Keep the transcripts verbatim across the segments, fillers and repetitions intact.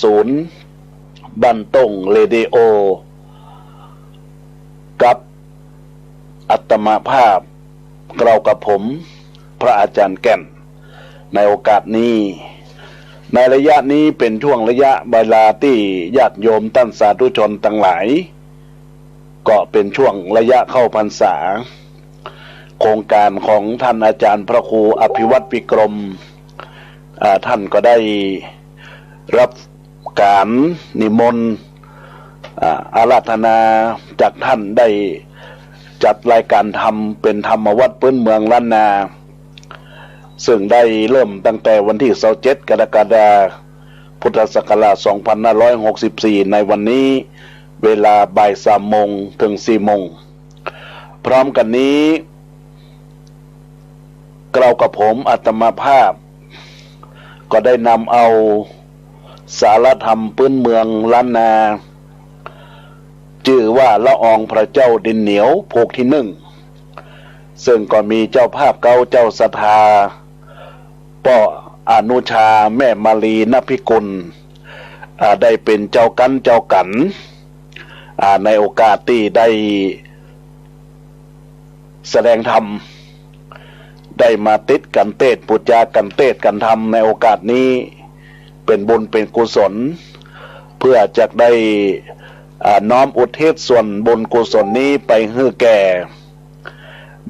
ศูนย์บ้านโต้งเรดิโอ กับอาตมาภาพ เกล้ากับผม พระอาจารย์แก่น ในโอกาสนี้ ในระยะนี้เป๋นช่วงระยะเวลาตี้ญาติโยมต้านสาธุชนตังหลาย ก็เป๋นช่วงระยะเข้าพรรษา โครงก๋านของต้านอาจ๋ารย์พระครูอภิวัฒน์วิกรม อ่า ต้านก็ได้ฮับก๋านนิมนต์ อ่า อาราธนาจากต้านได้จัดรายก๋านธรรมเป๋นธรรมวัตรปื๊นเมืองล้านนา ซึ่งได้เริ่มตั้งแต่วันตี้ซาวเจ็ด กรกฎาคม พุทธศักราช สองพันห้าร้อยหกสิบสี่ ในวันนี้ เวลาบ่ายสามโมงเถิงสี่โมง พร้อมกั๋นนี้ เกล้ากับผมอาตมาภาพ ก็ได้นำเอาสารธรรมปื๊นเมืองล้านนา จื้อว่าละอองพระเจ้าดินเหนียวผูกตี้นึ่ง ซึ่งก็มีเจ้าภาพเก๊าเจ้าศรัทธา ป้ออนุชา แม่มาลี นภิกุล อ่า ได้เป๋นเจ้ากั๋นเจ้ากั๋น อ่า ในโอกาสตี้ได้แสดงธรรม ได้มาติดกั๋นเตศน์ ปู๋จากั๋นเตศน์กั๋นธรรมในโอกาสนี้ เป๋นบุญเป๋นกุศล เปื้อจะได้ อ่า น้อมอุทิศส่วนบุญกุศลนี้ไปหื้อแก่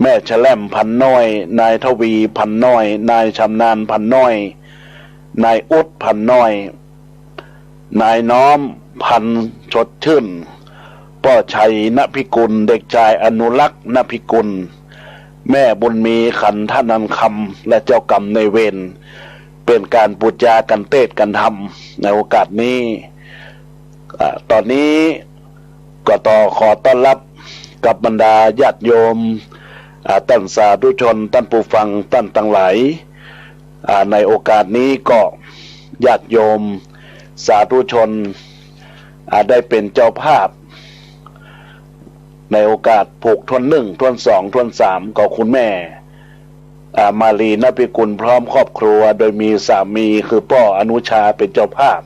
แม่แชล่ม พันน้อย นายทวี พันน้อย นายชำนาญ พันน้อย นายอุ๊ด พันน้อย นายน้อม พันชดชื่น ป้อชัย นภิกุล เด็กชายอนุรักษ์ นภิกุล แม่บุญมี ขันธนันคำ และเจ้ากรรมนายเวร เป๋นก๋านปู๋จากั๋นเตศน์กั๋นธรรมในโอกาสนี้ อ่า ต๋อนนี้ก็ต้องขอต้อนฮับกับบรรดาญาติโยม อ่า ต้านสาธุชน ต้านผู้ฟัง ต้านตังหลาย อ่า ในโอกาสนี้ก็ญาติโยมสาธุชน อ่า ได้เป๋นเจ้าภาพ ในโอกาสผูกถ้วนนึ่ง ถ้วนสอง ถ้วนสาม ก็คุณแม่ อ่า มาลี นภิกุล พร้อมครอบครัว โดยมีสามีคือป้ออนุชาเป๋นเจ้าภาพ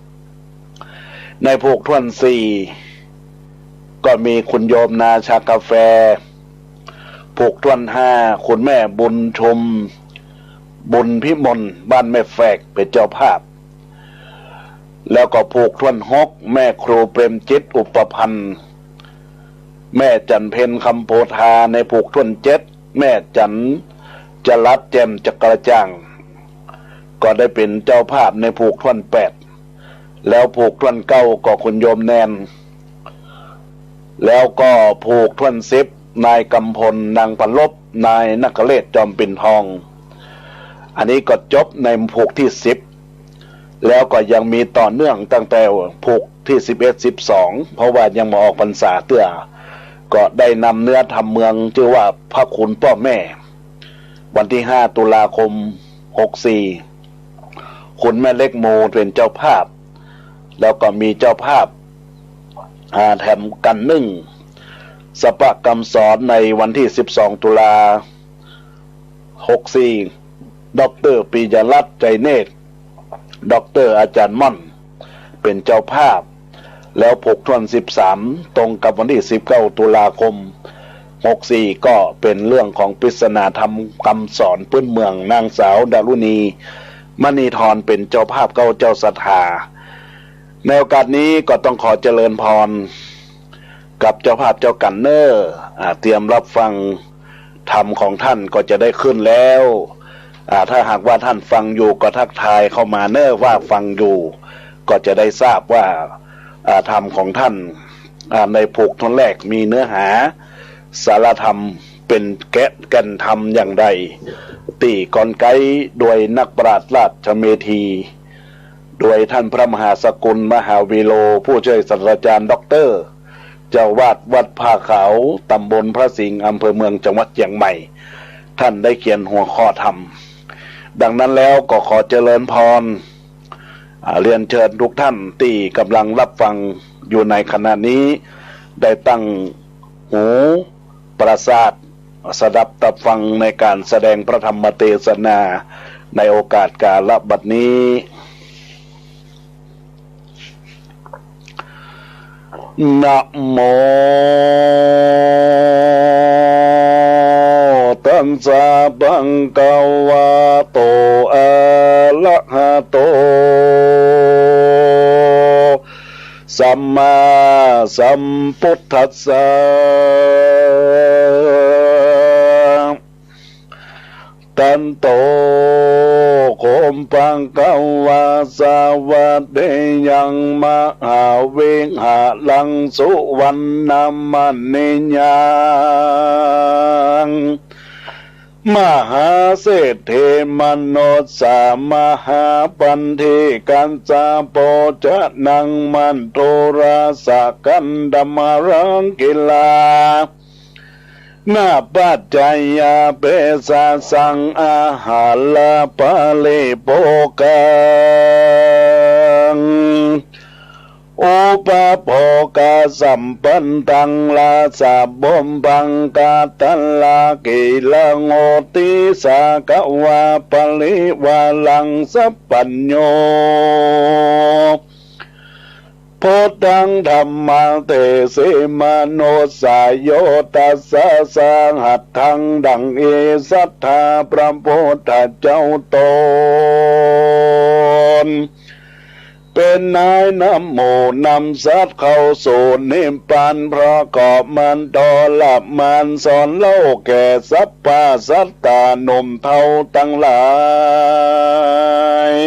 ในผูกถ้วนสี่ ก็มีคุณโยมนาชากาแฟ ผูกถ้วนห้า คุณแม่บุญชม บุญพิมล บ้านแม่แฝก เป๋นเจ้าภาพ แล้วก็ผูกถ้วนหก แม่ครูเปรมจิต อุปพันธ์ แม่จันเพ็ญ คำโพธา ในผูกถ้วนเจ็ด แม่จันจรัส แจ่มจักระจ่าง ก็ได้เป๋นเจ้าภาพในผูกถ้วนแปด แล้วผูกถ้วนเก้าก็คุณโยมแนน แล้วก็ผูกถ้วนสิบ นายกำพล นางพันลบ นายนคเรศ จอมปิ่นทอง อันนี้ก็จบในผูกตี้สิบ แล้วก็ยังมีต่อเนื่องตั้งแต่ผูกตี้สิบเอ็ด สิบสอง เพราะว่ายังบ่ออกพรรษาเตื้อ ก็ได้นำเนื้อธรรมเมืองจื้อว่าพระคุณป้อแม่ วันตี้ห้า ตุลาคม หกสี่ คุณแม่เล็กหมู่เป๋นเจ้าภาพ แล้วก็มีเจ้าภาพ อ่า แถมกั๋นนึ่ง สปะกำสอนในวันตี้สิบสอง ตุลา หกสี่ ด็อกเตอร์ ปิยรัตน์ ใจเนตร ด็อกเตอร์ อาจ๋ารย์ม่อน เป๋นเจ้าภาพ แล้วผูกถ้วนสิบสาม ตรงกับวันตี้สิบเก้า ตุลาคม หกสี่ ก็เป๋นเรื่องของปริศนาธรรมกำสอนปื๊นเมือง นางสาวดารุณี มณีธร เป๋นเจ้าภาพเก๊าเจ้าศรัทธา ในโอกาสนี้ก็ต้องขอเจริญพรกับเจ้าภาพเจ้ากั๋นเน้อ อ่า เตรียมฮับฟังธรรมของต้านก็จะได้ขึ้นแล้ว อ่า ถ้าหากว่าต้านฟังอยู่ก็ทักทายเข้ามาเน้อว่าฟังอยู่ ก็จะได้ทราบว่า อ่า ธรรมของต้าน อ่า ในผูกถ้วนแรกมีเนื้อหาสาระธรรมเป๋นแก่น แก่นธรรมอย่างใด ตี้กรอนไก๊โดยนักปราชญ์ราชเมธี โดยต้านพระมหาสกุล มหาวีโร ผู้ช่วยศาสตราจ๋ารย์ด็อกเตอร์ เจ้าอาวาสวัดผ้าขาว ตำบลพระสิงห์ อำเภอเมือง จังหวัดเจียงใหม่ ต้านได้เขียนหัวข้อธรรม ดังนั้นแล้วก็ขอเจริญพร อ่า เรียนเชิญทุกต้านตี้กำลังฮับฟังอยู่ในขณะนี้ ได้ตั้งหูประสาท สดับตับฟังในก๋านแสดงพระธรรมเตสนา ในโอกาสกาละบัดนี้ นะโมตัสสะ ภะคะวะโต อะระหะโต สัมมาสัมพุทธัสสะ ตันโต โขม ภะคะวา สะวะเทยัง มะหาวิหารัง สุวัณณมะเนยัง มหาเศรษฐี มนุสสะ มหาปันถิกัสสะ โภชะนัง มัทธุราสะ คันธมะรัง กิลา นะปัจจายา เภสัชชัง อาหาระปะริโภคัง อุปะโภคะสัมปันตัง ราชะบุพพัง กาตะละกิละโหติ สาคะวาปะริวารัง สัพพัญญู พุทธังธัมมัง เทสิ มนุสสา โย ตัสสะ สาหัสถัง ดั่งอีสัตถาพระพุทธเจ้าตน เป๋นนายนำหมู่นำสัตว์เข้าสู่นิพพาน เพราะเกาะมันทรมานสอนเล่าแก่สรรพสัตว์หนุ่มเฒ่าตังหลาย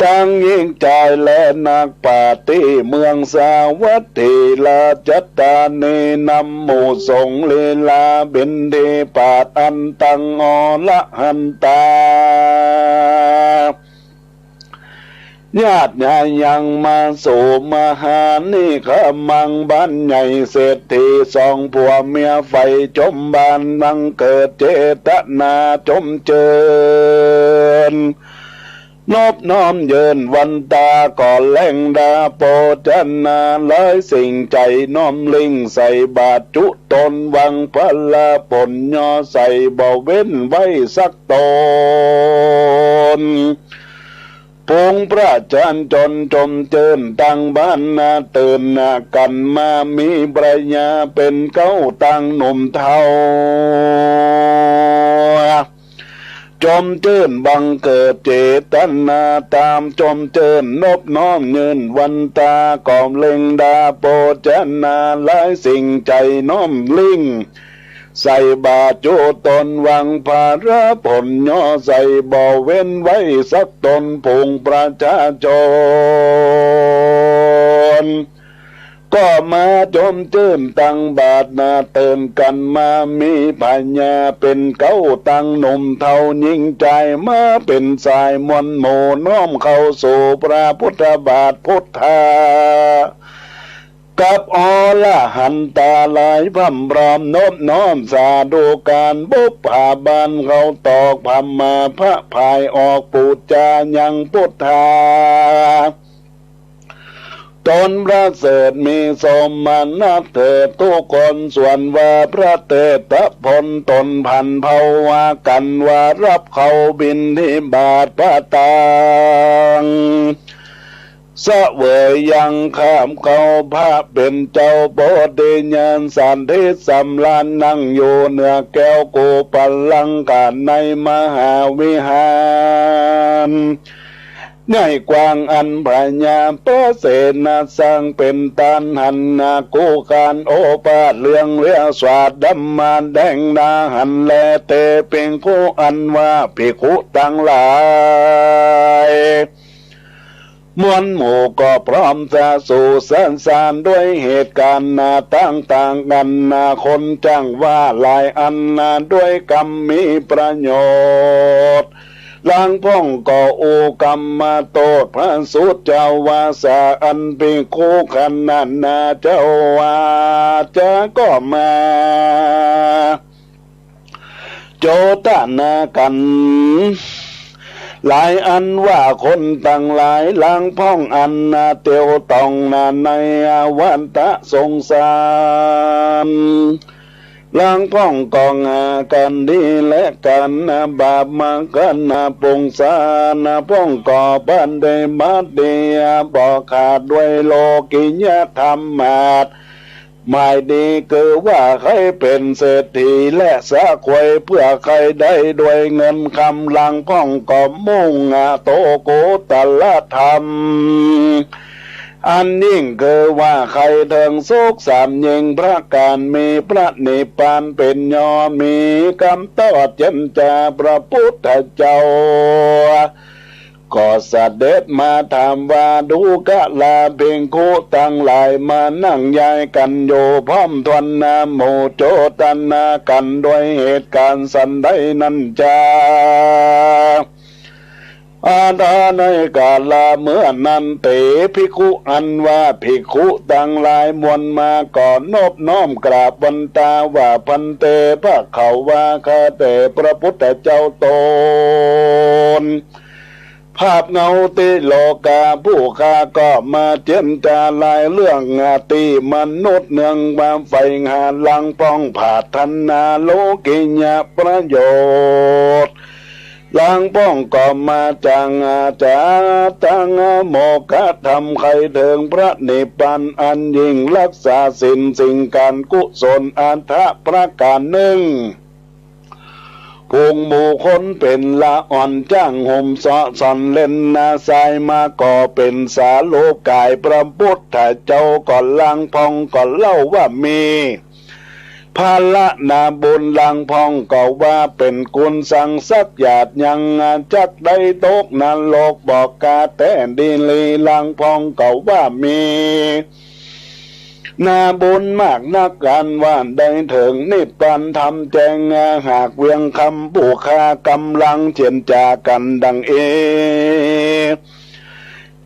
ตังหญิงจายและนักปราชญ์ตี้เมืองสาวัตถี ราชธานี นำหมู่สงฆ์ลีลาบิณฑิบาตอันตังอรหันตา ญาติญายังมาสู่มหานิคมัง บ้านใหญ่เศรษฐีสองผัวเมียใฝ่จมบาน บังเกิดเจตนาจมจื้น นบน้อมยื่นวันตา ก็แลงดาโภชนา หลายสิ่งใจ๋น้อมลิ่ง ใส่บาตรจุตนหวังผลผล ย่อใส่บ่เว้นไว้สักตน ฝูงประชาชนจมจื้นตังบ้านนา ตื่นหน้ากั๋นมามีพระยาเป๋นเก๊าตังหนุ่มเฒ่า จมจื้นบังเกิดเจตนาต๋ามจมจื้น นบน้อมยื่นวันตา ก็แลงดาโภชนา หลายสิ่งใจ๋น้อมลิ่ง ใส่บาตรจุตนหวังผลผล ย่อใส่บ่เว้นไว้สักตน ฝูงประชาชน ก็มาจมจื้นตังบาตรนา ตื่นกั๋นมามีพระยาเป๋นเก๊าตังหนุ่มเฒ่า หญิงจายมาเป๋นสายมวลหมู่ น้อมเข้าสู่พระพุทธบาทพุทธา กับอรหันตาหลายพร่ำพรำนบน้อมสาธุก๋าน บุปผาบาลเขาตอกพรรมาภะภายออก ปู๋จายังพุทธา ต๋นประเสริฐมีสมนัสเถิดทุกคน ส่วนว่าพระเตสะพลต๋นผันเภา ว่ากั๋นว่าฮับเข้าบิณฑิบาตภัตตา เสวยยังคาบข้าว พระเป๋นเจ้าโพธิญาณสันติสำราญ นั่งอยู่เหนือแก้วกุปัลลังกะในมหาวิหาร ในกว้างอันพญาพระเสนาสร้างเป๋นตาน หันนากู้ก๋านโอภาสเรื่องเรียกสวาทธรรมาแดงดา หันแลเตภิกขุ อันว่าภิกขุตังหลาย มวลหมู่ก็พร้อมจะสู่สรรสารด้วยเหตุก๋ารณ์นาต่างๆ กั๋นนา คนจ้างว่าหลายอันนา ด้วยกำมีประโยชน์ ลางพ่องก็อู้กำมาโต้ษพระสูตรเจ้าวาสา อันภิกขุขนานาเจ้าว่าจะก็มา โจทนากั๋น หลายอันว่าคนตังหลาย ลางพ่องอันนาเตียวต่องนาในอวัฏฏะสงสาร ลางพ่องก็หากั๋นดีและกั๋น บาปมากั๋นปรุงสร้าง พ่องก็ปฏิบัติดี บ่ขาดด้วยโลกิยธรรมมาด หมายดีคือว่าใค่เป๋นเศรษฐีและสะใขว่เปื้อใค่ได้ด้วยเงินคำ ลางพ่องก็มุ่งโตกุตตรธรรม อันยิ่งคือว่าใค่เถิงสุขสามยิ่งประก๋าน มีพระนิพพานเป๋นยอด มีกำตอบเจียรจา พระพุทธเจ้าก็เสด็จมาถามว่า ดูกราภิกขุตังหลาย มานั่งยายกั๋นอยู่พร้อมถ้วนนา หมู่โจทนากั๋นด้วยเหตุก๋ารณ์สันใดนั้นจา อาทาในกาละเมื่อนั้นเต ภิกขุ อันว่าภิกขุตังหลายมวลมา ก็นบน้อมกราบวันตาว่า ภันเต ภะคะวา ข้าแต่พระพุทธเจ้าตน ภาพเงาติโลกา ผู้ข้าก็มาเจียรจาหลายเรื่อง อติมนุษย์เนืองความใฝ่หา ลางพ่องผาดถนาโลกิยประโยชน์ ลางพ่องก็มาจักอาจาตังโมกขธรรม ใค่เถิงพระนิพพานอันยิ่ง รักษาศีล สิ่งก๋านกุศล อัฏฐประก๋านนึ่ง ฝูงหมู่คนเป๋นละอ่อน จ้างห่มเซาะสอนเล่นนา สายมาก็เป๋นสาโลกก๋าย พระพุทธเจ้าก็ลางพ่องก็เล่าว่ามี ภาระนาบุญ ลางพ่องก็ว่าเป๋นกุณสังสักหยาดยัง จักได้ตกนรกบ่กาแต๊ดีหลี ลางพ่องก็ว่ามี นาบุญมากนัก อันว่าได้เถิงนิพพานธรรมแจ้ง หากเวียงคำผู้ข้าก๋ำลังเจียรจากั๋นดังเอ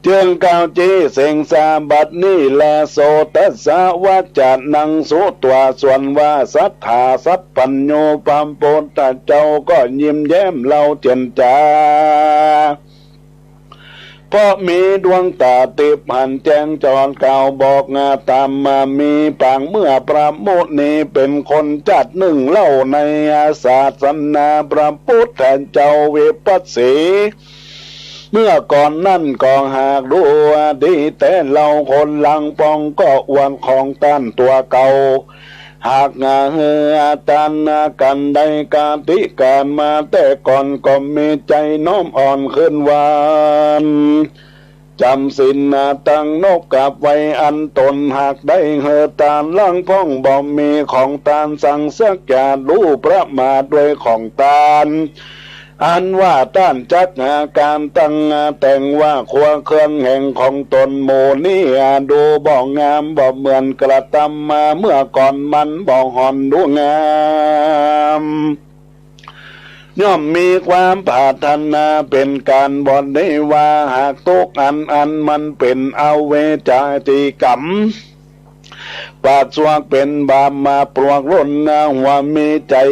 จึงกล่าวจี้เสียงสา บัดนี้แล โสตัสสะวาจานังสุตวา ส่วนว่าสัตถาสัพพัญญู พระพุทธเจ้าก็ยิ้มแย้มเล่าเจียรจา เพราะมีดวงต๋าติ๊บหันแจ้งจอดกล่าวบอกงาต๋ามมา มีปางเมื่อพระมุนีเป๋นคนจาตินึ่งเล่าในศาสนาพระพุทธเจ้าวิปัสสี เมื่อก่อนนั้นก็หากดูดีแต๊เล่า คนลางพ่องก็อวดของต้านตั๋วเก่า หากหื้อตานกั๋นได้กาติก๋านมาแต๊ก่อน ก็มีใจ๋น้อมอ่อนคืนหวาน จ๋ำศีลตั้งนกกาบไหว้อันต๋น หากได้หื้อตาน ลางพ่องบ่มีของตานสังสักหยาด รู้ประมาทด้วยของตาน อันว่าต้านจักหาก๋านตังแต่งว่าครัวเครื่องแห่งของต๋น หมู่นี้ดูบ่งาม บ่เหมือนกระตำมาเมื่อก่อน มันบ่ห่อนดูงาม ย่อมมีความผาดถนาเป๋นก๋านบ่ดีว่า หากตุ๊กอันอันมันเป๋นอเวจาติกรรม ปราศจากเป๋นบาปมาปลวกล้นนา ว่ามีใจ๋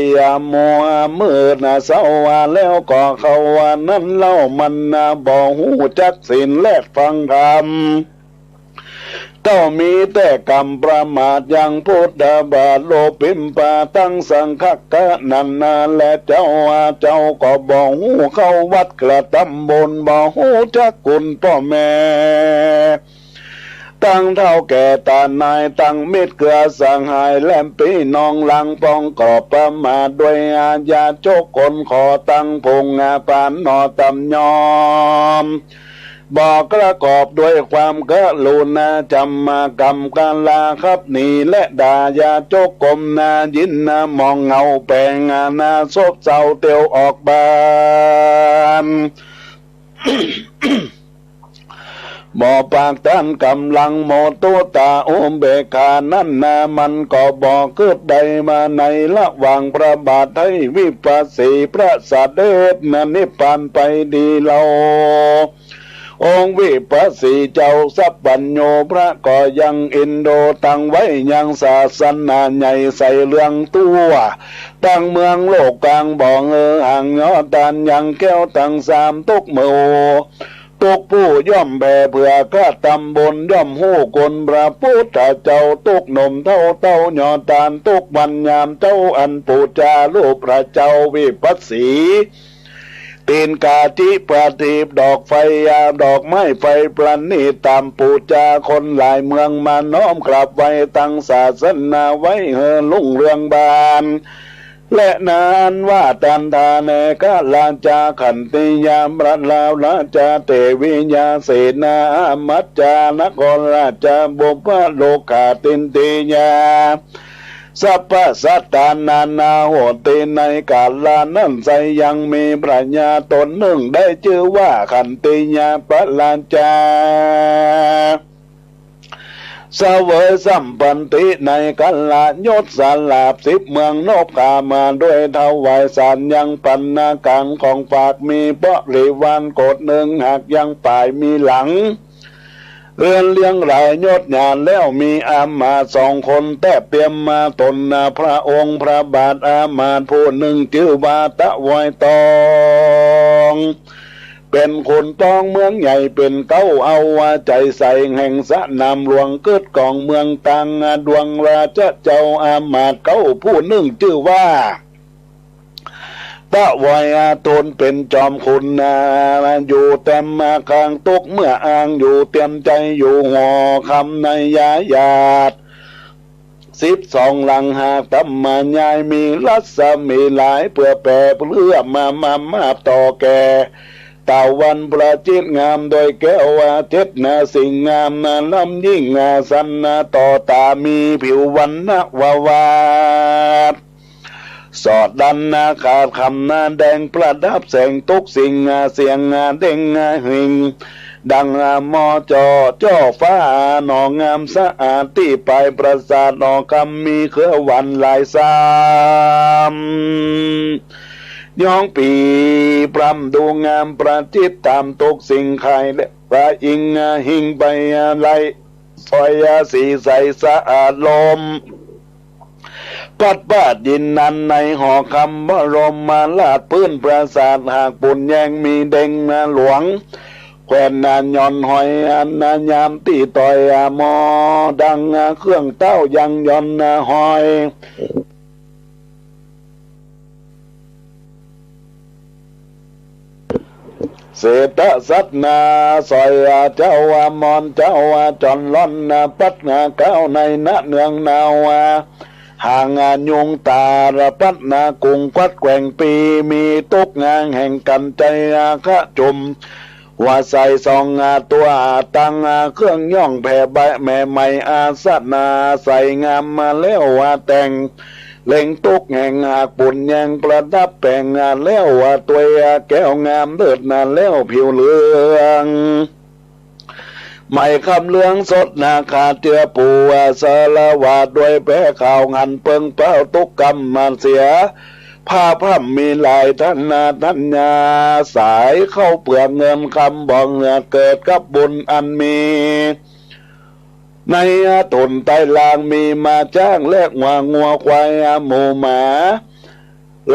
มัวมืดนาเศร้าว่า แล้วก็เขาว่านั้นเล่า มันนาบ่ฮู้จักศีลและฟังธรรม เต้ามีแต่กำประมาทยังพุทธบาท โลพิมปาตังสังฆะกะนั้นนา และเจ้าว่าเจ้าก็บ่ฮู้เข้าวัดกระตำบุญ บ่ฮู้จักคุณป้อแม่ ตังเฒ่าแก่ต๋านาย ตังมิตรเกื้อสหาย และปี้น้องลางพ่องก็ประมาทด้วยอาญา จกคนขอตังผงอาปานหนอตำยอม บ่ประกอบด้วยความกรุณา จ๋ำมากำกะลาขับหนี และด่ายาจกก้มหน้ายินหน้ามองเหงาแป๋งอาณาซบเซาเตียวออกบ้าน บ่ปากต้านก๋ำลังโมตุตาอุเบกขานั้นนา มันก็บ่กึ๊ดได้มาในระหว่างพระบาท ไท้วิปัสสีพระเสด็จนิพพานไปดีเล่า องค์วิปัสสีเจ้าสัพพัญญูพระก็ยังอินโดตังไว้ยังศาสนาใหญ่ใส่เรื่องตั๋ว ตังเมืองโลกก๋างบ่หื้อห่างยอดตานยังแก้วตังสามตุ๊กหมู่ ตุ๊กผู้ย่อมแผ่เผื่อข้าต๋ำบน ย่อมฮู้คุณพระพุทธเจ้า ตุ๊กหนุ่มเฒ่าเต้ายอดตาน ตุ๊กวันยามเจ๊าอันปู๋จารูปพระเจ้าวิปัสสี ตีนกาจิประทีปดอกไฟยา ดอกไม้ไฟประณีต ต๋ามปู๋จาคนหลายเมืองมาน้อมกราบไหว้ ตั้งศาสนาไว้หื้อรุ่งเรืองบาน และนาอันว่าตันทาแล กะราชาขันติยา พระราชาเทวิยา เสนาอามัจจา นครราชบุพพะ โลกาธินทิยา สัพพะสัตตานานาโหติ ในกาลานั้นไซยังมีพญาต๋นนึ่ง ได้จื้อว่าขันติยาพระราชา เสวยสัมพันติในกาลายศ สลาบสิบเมืองนบขามา ด้วยถวายสารยังปัณณาหาร ของฝากมีบริวารโกฏนึ่ง หากยังป๋ายมีหลัง เฮือนเลี้ยงหลายยศใหญ่แล้ว มีอามาตย์สองคนแต๊บเตียมมาต๋นนา พระองค์พระบาทอามาตย์ผู้นึ่งจื้อว่าตะวอยตอง เป๋นขุนตองเมืองใหญ่เป๋นเก๊า เอาว่าใจ๋ใส่แห่งสนามหลวง กึ๊ดก๋องเมืองตาง ดวงราชเจ้าอามาตย์เก๊าผู้นึ่งจื้อว่า ตะวอยอาทนเป๋นจอมขุนนา อยู่แต้มมาข้างตุ๊ก เมื่ออ้างอยู่เตียมใจ๋ อยู่หอคำในยาหยาด สิบสองหลังหากต๋ำมายาย มีรัศมีหลายเปื้อแผ่เลือมามามาต่อแก่ ตะวันประจิตรงามโดยแก้วว่าเจ็ดนา สิ่งงามนาล้ำยิ่งนาสันนาต่อต๋า มีผิววรรณะวาวาด สอดดันนาขาดคำนาแดง ประดับแสงตุ๊กสิ่งนา เสียงนาเด้งนาหิ่ง ดังนาหม้อจ่อจ่อฟ้า หนองงามสะอาดตี้ป๋ายปราสาทหอคำ มีเครือหวานหลายซ้ำ ย้องปีพร่ำดูงามประจิต ต๋ามตุ๊กสิ่งไข่และพระอิงนาหิ่งไปอะไร สอยสีใสสะอาดลม พัดปาดยินนันในหอคำบรมราช พื้นปราสาทหากปูนแยง มีเด้งนาหลวง แขวนนาหย่อนหอย อันนายามตี้ต่อยอาหมอ ดังนาเครื่องเต้ายังหย่อนนาหอย เศรษฐสัตว์นาสอยเจ้าอมร เจ้าจอนล่อนนา ปัดนาก้าวในนาเนืองนาวา หางนายุงตาระปัดนากุง ควัดแกว่งปี มีตุ๊กงาแห่งกัน ใจ๋อาคะจุม ว่าใส่สองอาตัว ตังอาเครื่องย่องแผ่ใบแม่ใหม่ อาสนะใส่งามมาแล้วว่าแต่ง เล็งตุ๊กแห่งหากปูนแยง ประดับแป๋งอาแล้วว่าตวยอาแก้วงามเลิศนาแล้วผิวเหลือง ไหมคำเหลืองสดนาขาดเจือปูอาสารวาดด้วยแพรขาว หันเปิงเป้าตุ๊กกำมันเสีย ผ้าพร่ำมีหลายทันนาทันยา สายเข้าเปลือกเงินคำบ่องเหลือเกิดกับบุญอันมี ในอาถนใต้ลางมีมาจ้างแลกงัวงัวควายอาหมูหมา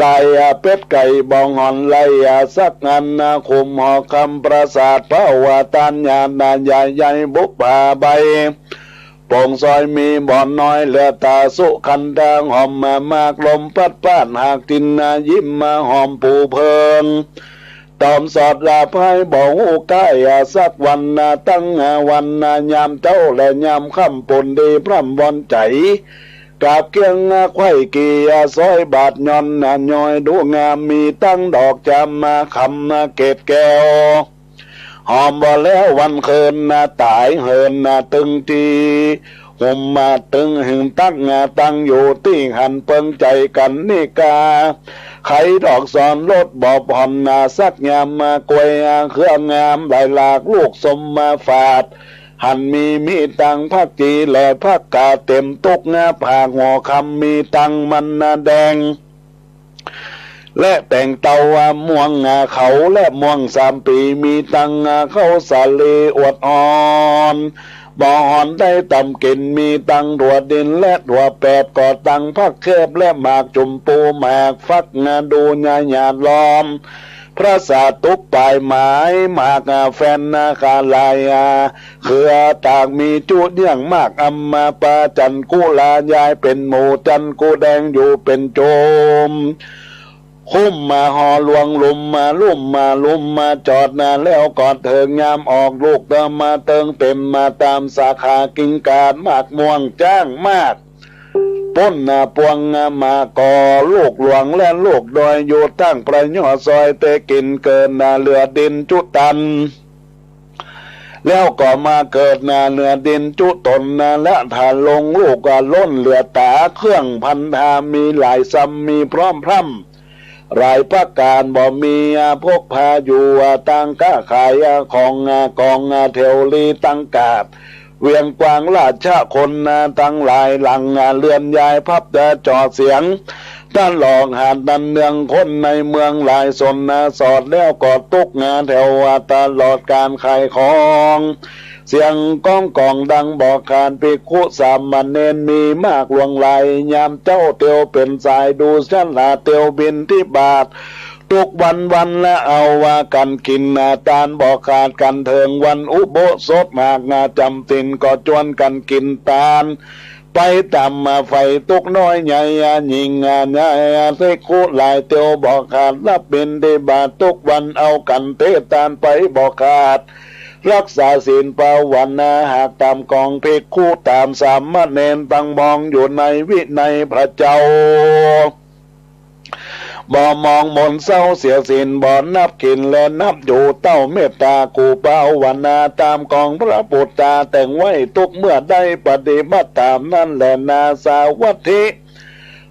ลายอาเป็ดไก่บ่องหอนไล่อาสักงานนาคุมหอคำปราสาทเป้าว่าตานยานาใหญ่ใหญ่บุปผาใบ โป่งซอยมีบ่อนน้อยเหลือต๋าสุขันธา หอมมามากลมพัดพาดหากทินนายิ้มมาหอมปูเพิง ตอมสอดลาภายบ่ฮู้ก้ายอาสักวันนา ตั้งอาวันนายามเจ๊าและยามค่ำปูนดีพร่ำวอนใจ๋ กราบเคียงอาไขว้กี่อาซอยบาทย่อนนาย้อยดูงามมีตั้งดอกจามมาคำนาเกตแก้ว หอมบ่แล้ววันคืนนาต๋ายเหินนาตึงตี้ หุมมาตึงหึงตักงาตั้งอยู่ตี้หันเปิงใจ๋กัณฑิกา ไขดอกสอนรสบอบหอนนาสักยามมากวยอาเครื่องงามหลายหลากลูกสมมาฝาด หันมีมีตังผักจีและผักกาดเต็มตุ๊กงาผากหอคำมีตังมันนาแดง และแตงเต้าม่วงงาเขาและม่วงสามปี มีตังงาเขาสาลีอวดอ่อน บ่หอนได้ตำกิ๋น มีตังถั่วดินและถั่วแปบ ก่อตังผักแคบและหมากจุ่มปู หมากฟักงาดูญาหยาดล้อม พระสาตุกปายไม้ หมากแฟนนาคาลาย เครือตากมีจุเยื่องมาก อำมาปาจันกุลายาย เป๋นหมู่จันกุแดงอยู่เป๋นโจม คุ้มมาหอหลวงลุ่มมาลุ่มมาลุ่มมาจอดนา แล้วก็เถิงยามออกลูกเติมมาเติงเต็มมาต๋ามสาขากิ่งกาด หมากม่วงจ๊างมาก ปุ้นนาปวงมาก่อ ลูกหลวงและลูกดอย อยู่ตั้งประยอดซอยเตกิ๋นเกิดนาเหลือดินจุตัน แล้วก็มาเกิดนาเหลือดินจุตนนา และถ้าลงลูกก็ล้นเหลือต๋า เครื่องพันธามีหลายซ้ำ มีพร้อมพร่ำ หลายประก๋าน บ่มีพกพาอยู่ ต่างก้าขายของกองแถวลีตังกาด เวียงกวางราชคณาตังหลายหลัง เฮือนยายพับจะจ่อเสียง ตะลอดหาดนันเนือง คนในเมืองหลายสนนาสอด แล้วก็ตุ๊กงาแถวตลอดก๋านขายของ เสียงก้องกองดังบ่ขาด ภิกขุสามเณรมีมากหลวงหลาย ยามเจ๊าเตียวเป๋นสาย ดูชะลาเตียวบิณฑบาต ตุ๊กวันวันและเอาว่ากั๋นกิ๋นนา ตานบ่ขาดกั๋นเถิงวันอุโบสถ หากนาจ๋ำศีลก็จวนกั๋นกิ๋นตาน ไปต๋ามมาใฝ่ตุ๊กน้อยใหญ่ ญิงใหญ่ภิกขุหลาย เตียวบ่ขาดรับบิณฑบาต ตุ๊กวันเอากั๋นเตตานไปบ่ขาด รักษาศีลภาวนา หากต๋ามกองภิกขุต๋ามสามเณร ตั้งมองอยู่ในวินัยพระเจ้า บ่มองหม่นเศร้าเสียศีล บ่นับกิ๋นและนับอยู่ เต้าเมตตากู้ภาวนา ต๋ามกองพระปุตตาแต่งไว้ ตุ๊กเมื่อได้ปฏิบัติต๋ามนั้นแลนา สาวัตถิ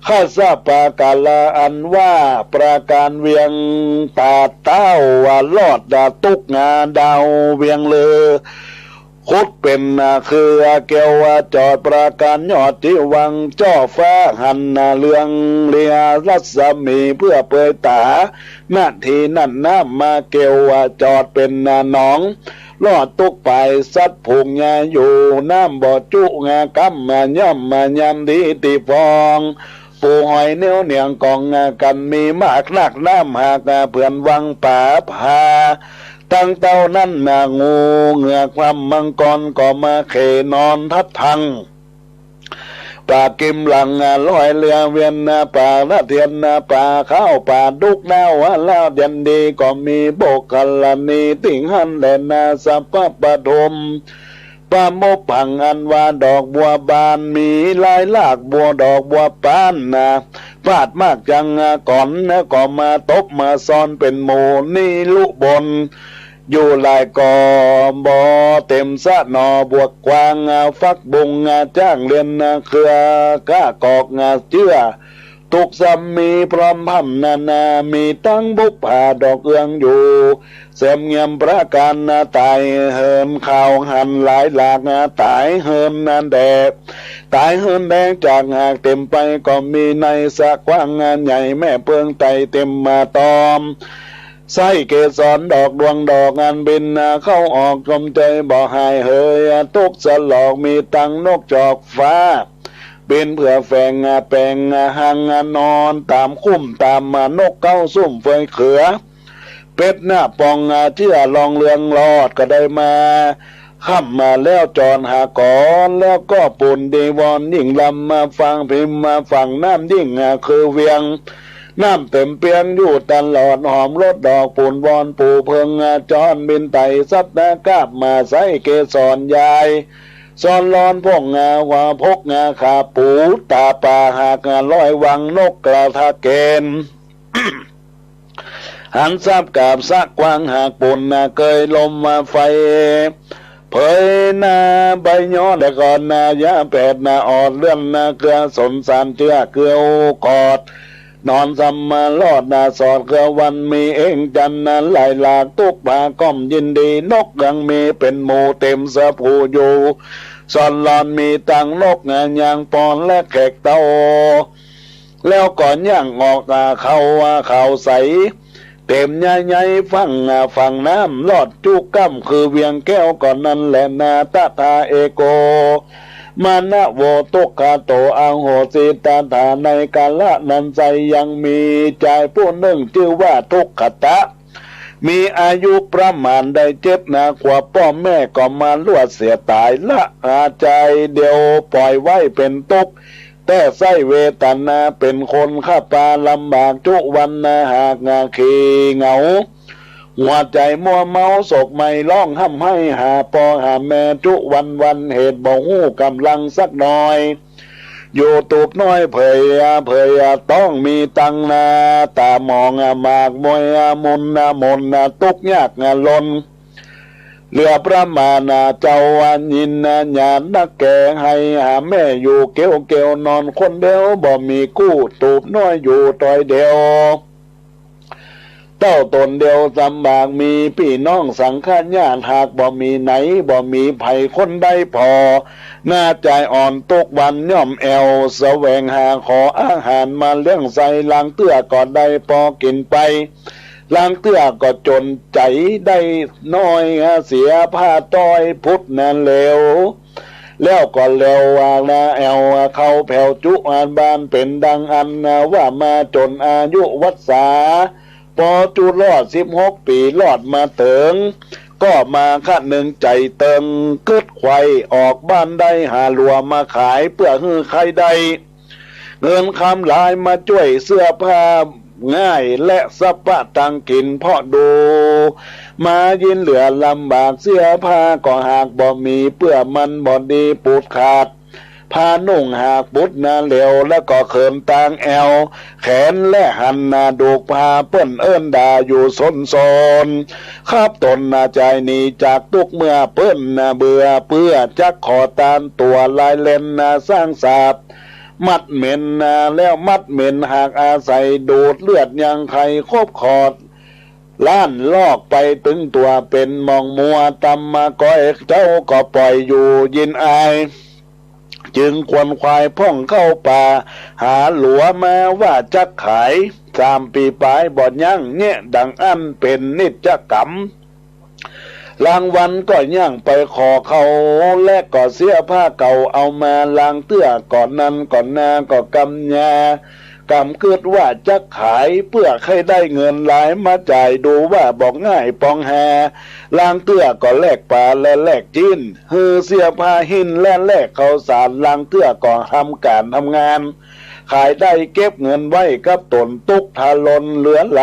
คัสสะปะกาละ อันว่าประก๋านเวียงต๋าเต้า ว่ารอดตุ๊กงาดาวเวียงเลือ ขุดเป๋นนาคือแก้วจอด ประก๋านยอดจิวัง จ้อฟ้าหันนาเรืองเรียรัศมี เพื่อเปยต๋า นาทีนั้นน้ำมาแก้วจอดเป๋นนาหนอง รอดตุ๊กปายสัตว์ฝูงใหญ่อยู่ น้ำบ่จุงาก้ำมาย่อมมายามดีตี้ฟอง ปูหอยเหนียวเหนียงกองกั๋นมีมากนัก น้ำหากเปื้อนวังป๋าผา ตังเต้านั้นนา งูเหงือกคว่ำ มังกรก็มาเขนอนทัดทัง ป๋ากิมหลังลอยเรือเวียนนา ป๋าละเทียนนา ป๋าข้าวป๋าดุกดาว ลาวเย็นดีก็มี โบกกรณีติ่งหันแลนา สัพพปฐม ปะมุปผัง อันว่าดอกบัวบาน มีลายลากบัวดอกบัวปานนา ปาดมากจังก่อน แล้วก็มาตบมาซ้อนเป๋นหมู่ นี่ลุบน อยู่หลายก่อ บ่เต็มสะหน่อ บวกกวาง ฟักบุง จ้างเรียน เครือก้ากอก เจื้อ ตุ๊กซ้ำมีพร้อมพร่ำนานา มีตังบุปผาดอกเอืองอยู่ แสมเงียมประก๋านนา ต๋ายเหินขาวหันหลายหลากนา ต๋ายเหินนาแดด ต๋ายเหินแดง จากหากเต็มไปก็มี ในสระกว้างงานใหญ่ แม่เปิงไต่เต็มมาตอม ไส้เกสรดอกดวงดอก อันบินเข้าออก ชมเชยบ่หายเหย ตุ๊กสลอก มีตังนกจอกฟ้า บินเผื่อแฝงแปงหัง นอนต๋ามคุ้มต๋ามนกเก๊า ซุ่มเฟยเขือ เป็ดหน้าป่อง เจื้อลองเรืองรอด ก็ได้มา ค่ำมาแล้วจอดหาก่อน แล้วก็ปูนจีวรยิ่งลำ มาฟังพิมพ์มาฝั่งน้ำยิ่งคือเวียง น้ำเต็มเปียงอยู่ตลอด หอมรสดอกปูนวอน ปูเพิงจอนบินไต่ สัตว์นากาบมา ไส้เกสรยาย ซ้อนร้อนพงงา ว่าพกงาขาปู ต๋าป่าหากร้อยวัง นกกระทะเกณฑ์ หันทราบกาบสะกว้างหากปูนนา เกยลมมาไฟ เผยหน้าใบย้อน แต่ก่อนนายาแปดนา ออดเลื่อนนา เครือสนสารเจื้อเกลือโอกอด นอนสำมารอดนา สอดเครือวัน มีเองจันทร์นา หลายหลากตุ๊กผาก้อมยินดี นกยังมีเป๋นหมู่เต็มสะผูอยู่ ซ้อนร้อนมีตังนกงายางปอนและแขกเต้า แล้วก็ย่างออก อ่า เข้า อ่า เขาใส เต็มย้ายๆ ฝั่ง อ่า ฝั่งน้ำ รอดจุก้ำ คือเวียงแก้ว ก่อนนั้นแลนา ตถาเอโก มานะโว ทุกขโต อโหสิ ตถา ในกาละนั้นไซร้ยังมีจายผู้นึ่งจื้อว่าทุกขตะ มีอายุประมาณได้เจ็ดนาขวบ ป้อแม่ก็มาลวดเสียต๋ายละ อาจายเดียวป่อยไว้เป๋นตุ๊ก แต่ใส้เวทนาเป๋นคนข้าปาลำบากจุวันนา หากนาขี้เหงา หัวใจ๋มัวเมาโศกไหม้ ฮ้องฮ่ำไห้หาป้อหาแม่จุวันวัน เหตุบ่ฮู้ก๋ำลังสักหน่อย อยู่ตูบน้อยเผยเผยต้องมีตังนา ต๋ามองหมากมวยมนมน ตุ๊กยากล้น เหลือประมาณ เจ้ายินหยาดนักแก่ ไห้หาแม่อยู่เกียวเกียวนอนคนเดียว บ่มีกู้ ตูบน้อยอยู่ต๋อยเดียว เต้าต๋นเดียวลำบาก มีปี้น้องสังฆญาติ หากบ่มีไหน บ่มีใผคนใดผ่อ นาจายอ่อนตุ๊กวันย่อมแอ่ว แสวงหาขออาหารมาเลี้ยงใส่ ลางเตื้อก็ได้ปอกิ๋นไป ลางเตื้อก็จ๋นใจ๋ได้น้อย เสียผ้าต้อยพุทธนาแหลว แล้วก็แหลวนาแอ่ว เข้าแผวจุอันบ้านเป๋นดังอันว่ามาจ๋นอายุวัสสา ปอจุรอดสิบหกปี๋รอดมาเถิง ก็มาคะนึงใจ๋เติง กึ๊ดไขว่ออกบ้านได้ หาหลัวมาขายเปื้อหื้อใค่ได้ เงินคำหลายมาจ้วย เสื้อผ้าง่ายและสัพพะตังกิ๋น เพราะดูมายินเหลือลำบาก เสื้อผ้าก็หากบ่มี เปื้อมันบ่ดีปูดขาด ผ้านุ่งหากปุดนาแหลว แล้วก็เขินตางแอ่ว แขนและหันนาดูกผ้า เปิ้นเอิ้นด่าอยู่ซนซน คับต๋นนาจายหนีจากตุ๊ก เมื่อเปิ้นนาเบื่อเปื้อ จักขอตานตั๋วลายเล่นนาสร้างสาป มัดเหม็นนาแล้วมัดเหม็น หากอาศัยดูดเลือดยังไข่ครบขอด ล้านลอกไปตึงตั๋วเป๋นหม่องมัว ตำมาก้อยเจ้าก็ป่อยอยู่ยินอาย จึงขวนขวายพ่องเข้าป่า หาหลัวมาว่าจักขาย สามปี๋ป๋ายบ่ยั้ง แยะดังอั้นเป๋นนิจกรรม ลางวันก็ย่างไปขอเขา และก็เสื้อผ้าเก่าเอามา ลางเตื้อก่อนนั้นก่อนนาก็กำยา กำกึ๊ดว่าจักขาย เปื้อใค่ได้เงินหลายมาจ่าย ดูว่าบ่ง่ายปองหา ลางเตื้อก็แลกป๋าและแลกจิ๊น หื้อเสื้อผ้าหิ้นและแลกข้าวสาร ลางเตื้อก็ทำก๋านทำงาน ขายได้เก็บเงินไว้กับต๋นตุ๊กทะลนเหลือไหล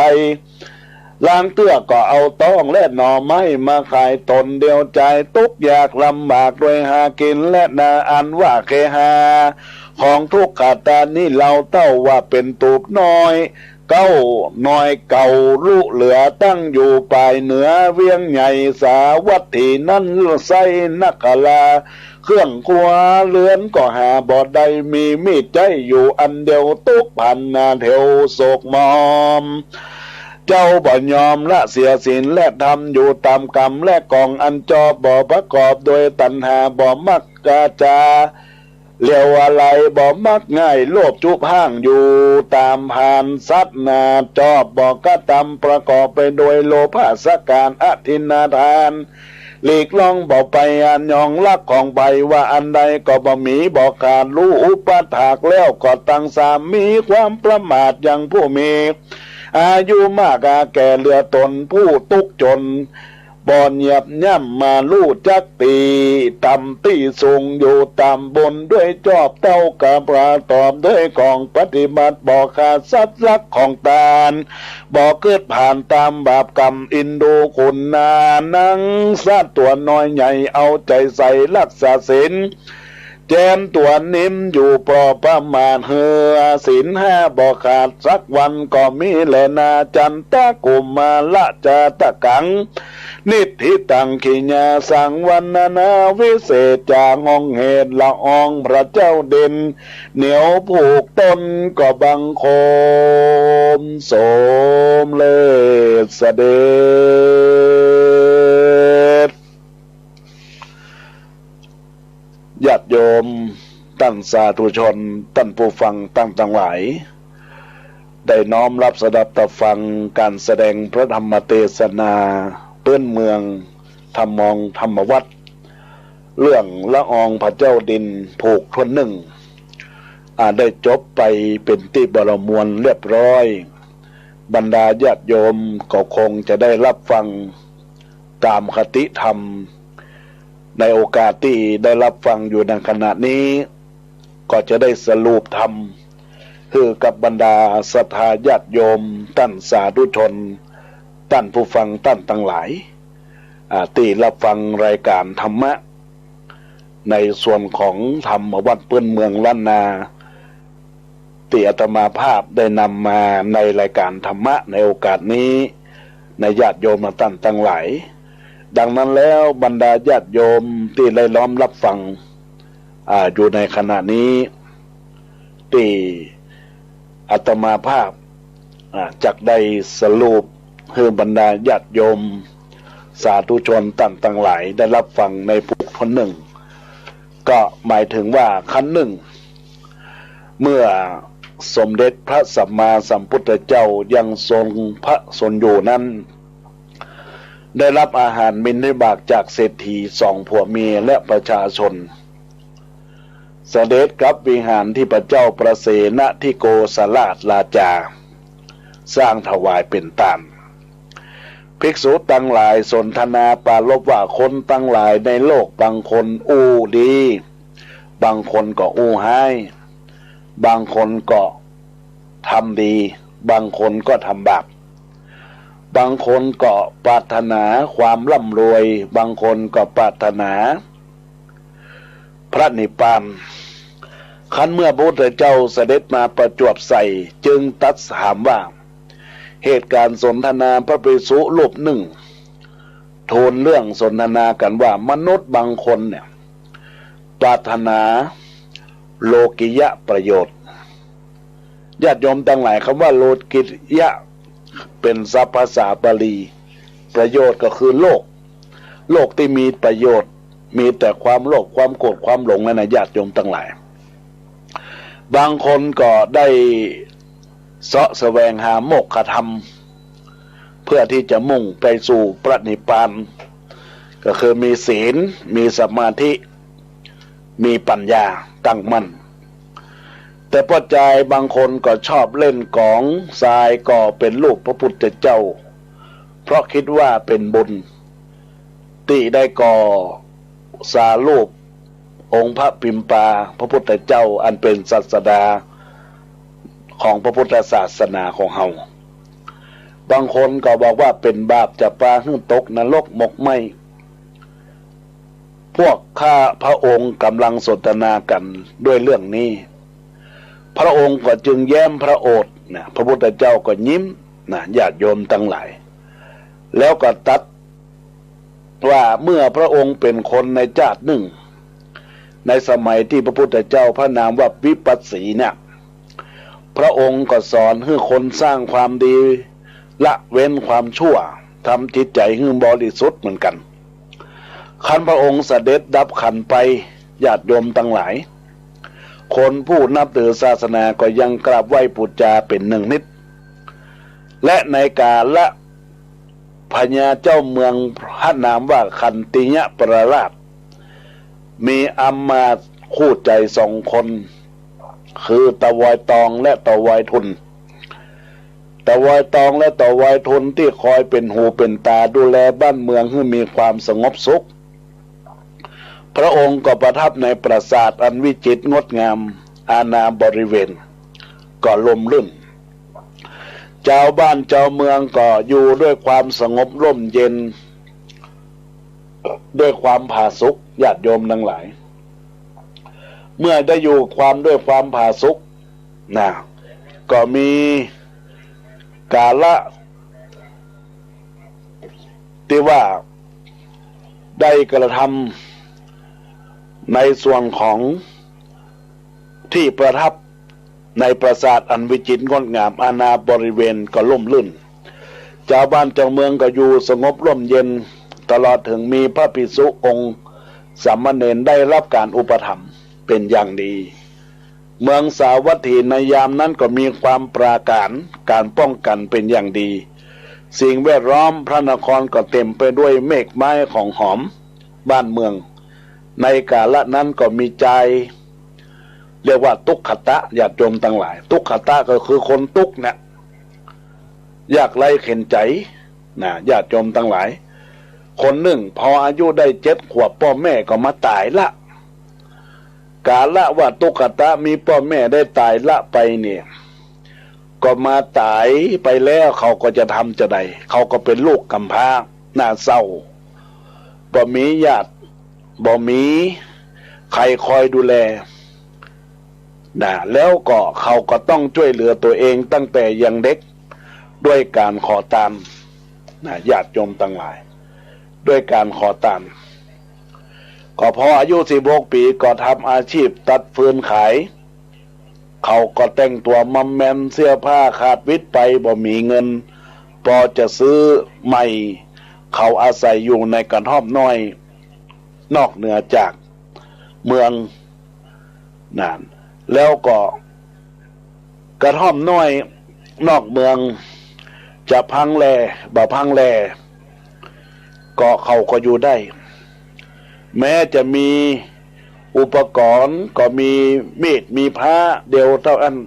ลางเตื้อก็เอาต๊องและหน่อไม้มาขาย ต๋นเดียวจายตุ๊กยากลำบาก โดยหากิ๋นและนาอันว่าเคหา ของทุกขตานี้ เล่าเต้าว่าเป๋นตูบน้อย เก๊าน้อยเก่าลุเหลือ ตั้งอยู่ป่ายเหนือเวียงใหญ่สาวัตถีนั้น ใส้นักขลา เครื่องครัวเรือนก็หาบ่ได้ มีมีดใจ๊อยู่อันเดียว ตุ๊กพันนาแถวโศกหมอง เจ้าบ่ยอมละเสียศีลและธรรม อยู่ต๋ามกรรมและกองอันจอบ บ่ประกอบโดยตัณหา บ่มักกาจา เหลียวอะไรบ่มักง่าย โลภจุบห้างอยู่ต๋ามผานสัตว์นา จอบบ่กระตำประกอบไปโดยโลภะสักก๋านอทินนาทาน หลีกล่องบ่ไปอันยองลักของใผ ว่าอันใดก็บ่มีบ่ขาด รู้อุปถากแล้วก็ตังสาม มีความประมาทยังผู้มีอายุมาก อาแก่เหลือต๋นผู้ตุ๊กจน บ่เหยียบย่ำมา รู้จักตี้ต่ำตี้สูง อยู่ต๋ามบุญด้วยจอบเต้ากาประกอบด้วยกองปฏิบัติ บ่ขาดสัตว์รักของตาน บ่กึ๊ดผลาญต๋ามบาปกรรม อินดูคุณนานัง สัตว์ตั๋วน้อยใหญ่เอาใจ๋ใส่รักษาศีล แจมตั๋วนิ่มอยู่ปอประมาท หื้อศีลห้าบ่ขาดสักวัน ก็มีแลนา จันตะกุมารจาตกัง นิฏฐิตัง ขีณาสังวรรณนา วิเศษจา ห้องเหตุละอองพระเจ้าดิน เหนียวผูกตนก็บังคมสมเร็จเสด็จ ญาติโยมต้านสาธุชน ต้านผู้ฟังต้านตังหลาย ได้น้อมรับสดับตับฟังก๋านแสดงพระธรรมเตสนาปื๊นเมือง ทำนองธรรมวัตร เรื่องละอองพระเจ้าดินผูกถ้วนนึ่ง อ่า ได้จบไปเป๋นตี้บรมวลเรียบร้อย บรรดาญาติโยมก็คงจะได้รับฟังต๋ามคติธรรม ในโอกาสตี้ได้รับฟังอยู่ในขณะนี้ ก็จะได้สรุปธรรมหื้อกับบรรดาศรัทธาญาติโยม ต้านสาธุชน ต้านผู้ฟังต้านตังหลาย อ่า ตี้รับฟังรายก๋านธรรมะ ในส่วนของธรรมวัตรปื๊นเมืองล้านนา ตี้อาตมาภาพได้นำมาในรายก๋านธรรมะในโอกาสนี้ ในญาติโยมต้านตังหลาย ดังนั้นแล้วบรรดาญาติโยมตี้ได้ล้อมรับฟัง อ่า อยู่ในขณะนี้ ตี้อาตมาภาพ อ่า จักได้สรุปหื้อบรรดาญาติโยม สาธุชนต้านตังหลายได้รับฟังในปุกทนนึ่ง ก็หมายถึงว่าขั้นนึ่ง เมื่อสมเด็จพระสัมมาสัมพุทธเจ้ายังทรงพระชนม์อยู่นั้น ได้รับอาหารบิณฑบาตจากเศรษฐีสองผัวเมียและประชาชน เสด็จกลับวิหารที่พระเจ้าประเสนทิโกศลราชาสร้างถวายเป๋นตาน ภิกษุตังหลายสนทนาปรารภว่าคนตังหลายในโลกบางคนอู้ดี บางคนก็อู้ฮ้าย บางคนก็ทำดี บางคนก็ทำบาป บางคนก็ปรารถนาความร่ำรวย บางคนก็ปรารถนาพระนิพพาน ครั้นเมื่อพระพุทธเจ้าเสด็จมาประจวบใส่ จึงตรัสถามว่า เหตุการณ์สนทนา พระภิกษุรูปนึ่ง ทูลเรื่องสนทนากั๋นว่า มนุษย์บางคนเนี่ย ปรารถนาโลกิยะประโยชน์ ญาติโยมตังหลาย กำว่าโลกิยะ เป๋นศัพท์ภาษาบาลี ประโยชน์ก็คือโลก โลกตี้มีประโยชน์ มีแต่ความโลภ ความโกรธ ความหลงนั่นนะ ญาติโยมตังหลาย บางคนก็ได้เสาะแสวงหาโมกขธรรม เพื่อตี้จะมุ่งไปสู่พระนิพพาน ก็คือมีศีล มีสมาธิ มีปัญญาตั้งมั่น แต่ป้อจายบางคนก็ชอบเล่นของทรายก่อเป๋นรูปพระพุทธเจ้า เพราะกึ๊ดว่าเป๋นบุญ ตี้ได้ก่อสารูปองค์พระปิมปาพระพุทธเจ้า อันเป๋นศาสดาของพระพุทธศาสนาของเฮา บางคนก็บอกว่าเป๋นบาปจะปาหื้อตกนรกหมกไหม้ พวกข้าพระองค์กำลังสนทนากั๋นด้วยเรื่องนี้ พระองค์ก็จึงแย้มพระโอษฐ์นะ พระพุทธเจ้าก็ยิ้มนะ ญาติโยมตังหลาย แล้วก็ตรัสว่าเมื่อพระองค์เป๋นคนในจาตินึ่ง ในสมัยตี้พระพุทธเจ้าพระนามว่าวิปัสสีเนี่ย พระองค์ก็สอนหื้อคนสร้างความดี ละเว้นความชั่ว ทำจิตใจ๋หื้อบริสุทธิ์เหมือนกั๋น ครั้นพระองค์เสด็จดับขันธ์ไป ญาติโยมตังหลาย คนผู้นับถือศาสนาก็ยังกราบไหว้ปู๋จาเป๋นเนืองนิด และในกาละพญาเจ้าเมืองพระนามว่าขันติยประราช มีอำมาตย์คู่ใจ๋สองคน คือตะวอยตองและตะวอยทุน ตะวอยตองและตะวอยทุนตี้คอยเป๋นหูเป๋นต๋าดูแลบ้านเมืองหื้อมีความสงบสุข พระองค์ก็ประทับในปราสาทอันวิจิตรงดงาม อาณาบริเวณก็ร่มรื่น จาวบ้านจาวเมืองก็อยู่ด้วยความสงบร่มเย็น ด้วยความผาสุก ญาติโยมตังหลาย เมื่อได้อยู่ความด้วยความผาสุกนะ ก็มีกาละตี้ว่าได้กระทำในส่วนของตี้ประทับในปราสาทอันวิจิตรงดงาม อาณาบริเวณก็ร่มรื่น จาวบ้านจาวเมืองก็อยู่สงบร่มเย็น ตลอดเถิงมีพระภิกษุองค์สามเณรได้รับการอุปถัมภ์เป๋นอย่างดี เมืองสาวัตถีในยามนั้นก็มีความปราการ การป้องกันเป๋นอย่างดี สิ่งแวดล้อมพระนครก็เต๋มไปด้วยเมฆไม้ของหอม บ้านเมืองในกาละนั้นก็มีจาย เรียกว่าตุ๊กขตะ ญาติโยมตังหลาย ตุ๊กขตะก็คือคนตุ๊กข์เนี่ย ยากไร้เข็ญใจ๋ นะ ญาติโยมตังหลาย คนนึ่ง พออายุได้เจ็ดขวบ ป้อแม่ก็มาต๋ายละ กาละวะตุ๊กตะ มีป้อแม่ได้ต๋ายละไปเนี่ย ก็มาต๋ายไปแล้ว เขาก็จะทำจาใด เขาก็เป๋นลูกกำพร้า น่าเศร้า บ่มีญาติ บ่มีใผคอยดูแล นะ แล้วก็เขาก็ต้องจ้วยเหลือตั๋วเองตั้งแต่ยังเด็ก ด้วยก๋านขอตาน นะ ญาติโยมตังหลาย ด้วยก๋านขอตาน ก็พออายุสิบหกปี๋ ก็ทำอาชีพตัดฟืนขาย เขาก็แต่งตั๋วมอมแมม เสื้อผ้าขาดวิดไป บ่มีเงินปอจะซื้อใหม่ เขาอาศัยอยู่ในกระท่อมน้อย นอกเหนือจากเมือง นั่น แล้วก็กระท่อมน้อยนอกเมือง จะพังแลบ่พังแล ก็เขาก็อยู่ได้ แม้จะมีอุปกรณ์ ก็มีมีด มีพร้าเดียวเต้าอั้น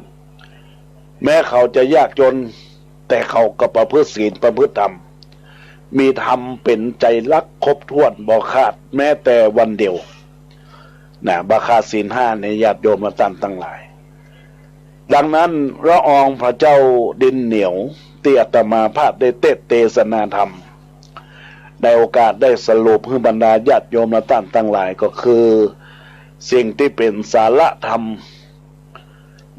แม้เขาจะยากจน แต่เขาก็ประพฤติศีล ประพฤติธรรม มีธรรมเป๋นใจ๋หลัก ครบถ้วน บ่ขาดแม้แต่วันเดียว นะ บ่ขาดศีลห้า ในญาติโยมต้านตังหลาย ดังนั้น ละอองพระเจ้าดินเหนียว ตี้อาตมาภาพได้เตสน์เตสนาธรรม ในโอกาสได้สรุปหื้อบรรดาญาติโยมต้านตังหลาย ก็คือสิ่งตี้เป๋นสาระธรรม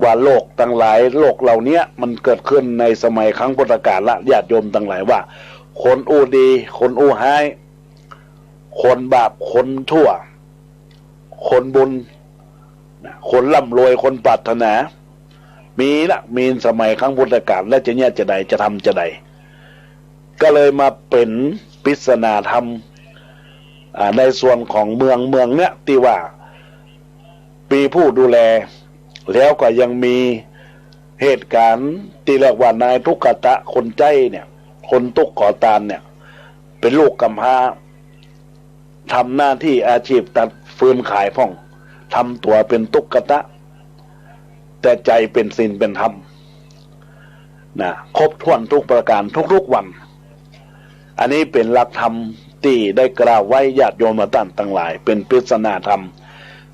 ว่าโลกตังหลาย โลกเหล่าเนี้ยมันเกิดขึ้นในสมัยครั้งพุทธกาลละ ญาติโยมตังหลาย ว่าคนอู้ดี คนอู้ฮ้าย คนบาป คนชั่ว คนบุญ นะ คนร่ำรวย คนปรารถนา มีละ มีสมัยครั้งพุทธกาล แล้วจะเยียะจาใด จะทำจาใด ก็เลยมาเป๋นปริศนาธรรม อ่า ในส่วนของเมือง เมืองเนี้ยตี้ว่ามีผู้ดูแล แล้วก็ยังมีเหตุก๋ารณ์ตี้เรียกว่านายตุ๊กตะ คนใจ๊เนี่ย คนตุ๊กขอตานเนี่ย เป๋นลูกกำพร้า ทำหน้าตี้อาชีพตัดฟืนขายพ่อง ทำตั๋วเป๋นตุ๊กตะ แต่ใจ๋เป๋นศีลเป๋นธรรม นะ ครบถ้วนทุกประก๋านทุกๆ วัน อันนี้เป๋นหลักธรรมตี้ได้กล่าวไว้ ญาติโยมต้านตังหลาย เป๋นปริศนาธรรม